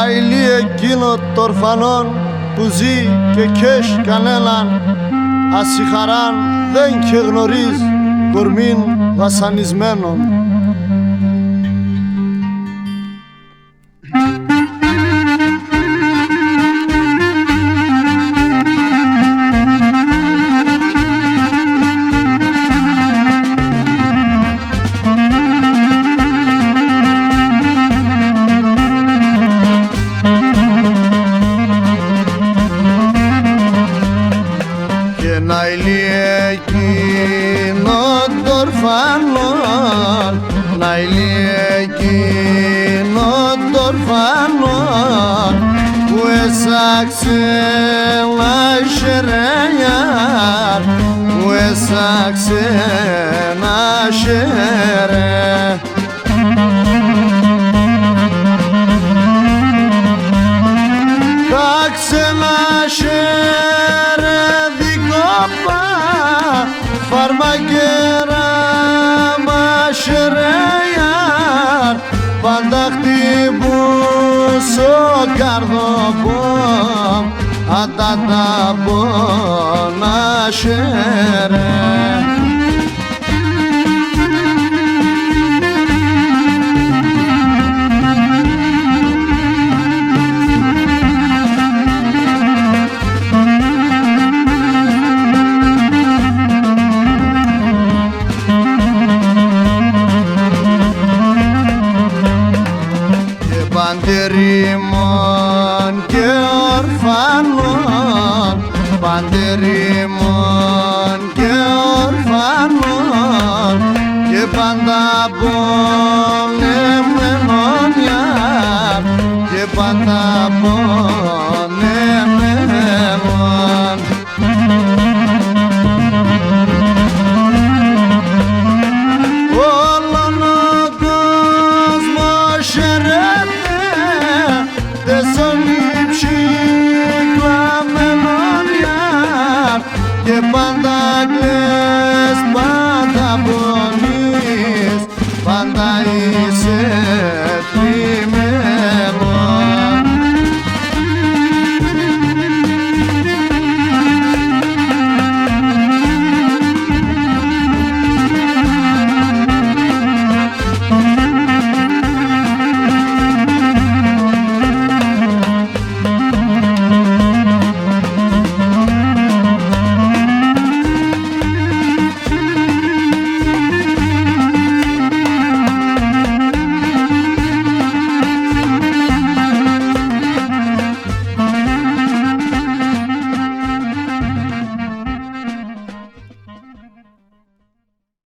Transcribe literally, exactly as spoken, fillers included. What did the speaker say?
Αηλί εκείνον τ' ορφανόν που ζει και 'κ' έχ' κανέναν, ας η χαράν δεν 'κ' εγνωρίζ' κορμήν βασανισμένον. Κι αηλί εκείνον τ' ορφανόν, αηλί εκείνον τ' ορφανόν, που έσπαξεν να χαιρέει, που έσπαξεν να χαιρέει. Τα ξένα χέρια δίκοπα, φαρμακέρα μαχαιρέιαρ, πάντα χτυπούν σο καρδόν, ατα τα πόνα χέρια. Και παντ' ερήμον και ορφανόν, παντ' ερήμον και ορφανόν, και πάντα πόν